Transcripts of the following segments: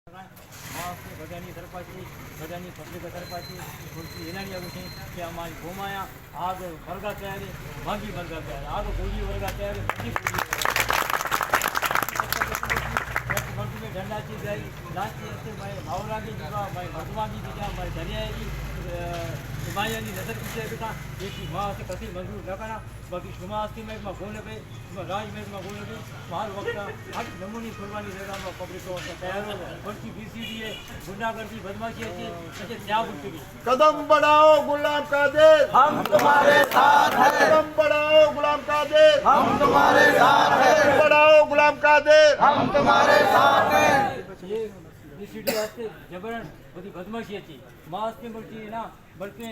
ما گڈانی سرپاچی، گڈانی پبلک سرپاچی، مرچی اعلانیہ گوشیں کہ ہماری گومایا آگ ورگا تیار ہے، مانگی ورگا تیار ہے، آگ گولی ورگا تیار ہے، مانگی گولی ورگا تیار ہے۔ مردم ڈنڈا چی جائی، لانچی استے، مئے ماحولا بھی جگہ، مئے مردمان بھی جگہ، مئے دریا بھی، حمایانی نظر پیچھے بکا، لیکن ما اسے کسی منظور نہ کرا۔ باقی شما ہستی میں ما گون پہ، شما راج میں ما گون پہ، ما ہر وقت ہر نمونی قربانی دیگا، ما پبلک کو تیار ہو۔ بلکہ بی سی ڈی ہے، گنڈا گردی، بدمعاشی ہے، اچھے تیاب اٹھے گی۔ قدم بڑھاؤ غلام قادر، ہم تمہارے ساتھ ہیں۔ قدم بڑھاؤ غلام قادر، ہم تمہارے ساتھ ہیں۔ قدم بڑھاؤ غلام قادر، ہم تمہارے ساتھ ہیں۔ یہ بی سی ڈی ہستے جبرن بڑی بدمعاشی ہے، ما ہستے مرچی نا، بلکہ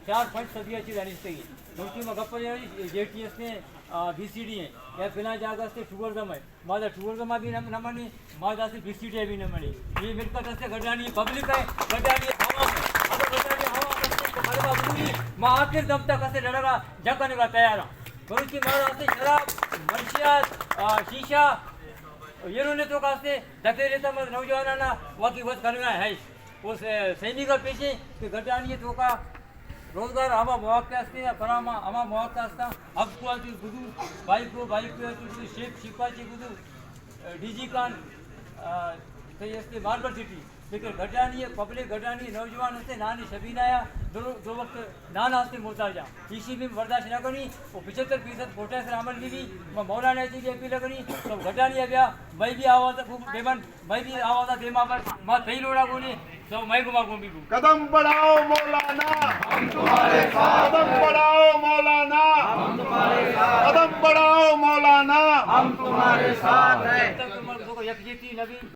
چار پنچ صدی ءَ چہ دانشتگی۔ ملکی ما گپ ءَ جیٹی ہستیں، آ، بی سی ڈی ہیں، یا فلاں جاگہ ہستیں ٹورزم ہے۔ ما دا ٹورزم ءَ بھی نہ، نہ منی، ما دا سے بی سی ڈی ءَ بھی نہ منی۔ یہ ملکت ہستیں گڈانی پبلک ہے، گڈانی عوام ہے۔ اگر گڈانی عوام ہستیں تو غلبہ ضروری۔ ما آخر دم تک ہستیں لڑگا جنگ کرنے کا تیار ہوں۔ بلوچی ما دا سے شراب، منشیات، آ، شیشہ، یہ رونے تو کا ہستیں دکے لیتا مت نوجوانانا واقعی وقت کرنا ہے۔ اس، اے، سیمی کا پیشے کہ گڈانی توکا روزگار ہما مواقع ہستے یا فراہم ہما مواقع ہستا، ہب کوالٹی گدو، بائیکو، بائیکو یا تو شیپ، شیپا چی گدو، اے، ڈی جی کان، آ، تئی ہستے ماربل سٹی۔ لیکن گڈانی پبلک، گڈانی نوجوان ہستے، نانی شبینہ یا دو، دو وقت نان ہستے محتاج آں۔ ایشی بھی برداشت نہ کنی، وہ پچھتر فیصد کوٹہ سر عمل بھی بھی، میں مولانا جی کی اپیل کنی، تو گڈانی بیا، میں بھی آواز کو بے بند، میں بھی آواز دیما پر، ما تئی لوڑا گونی، تو میں گما گون بھی گون۔ قدم بڑھاؤ مولانا، ہم تمہارے ساتھ۔ قدم بڑھاؤ مولانا، ہم تمہارے ساتھ۔ قدم بڑھاؤ مولانا، ہم تمہارے ساتھ ہیں۔ جب تک تم لوگ یکجہتی نہ بھی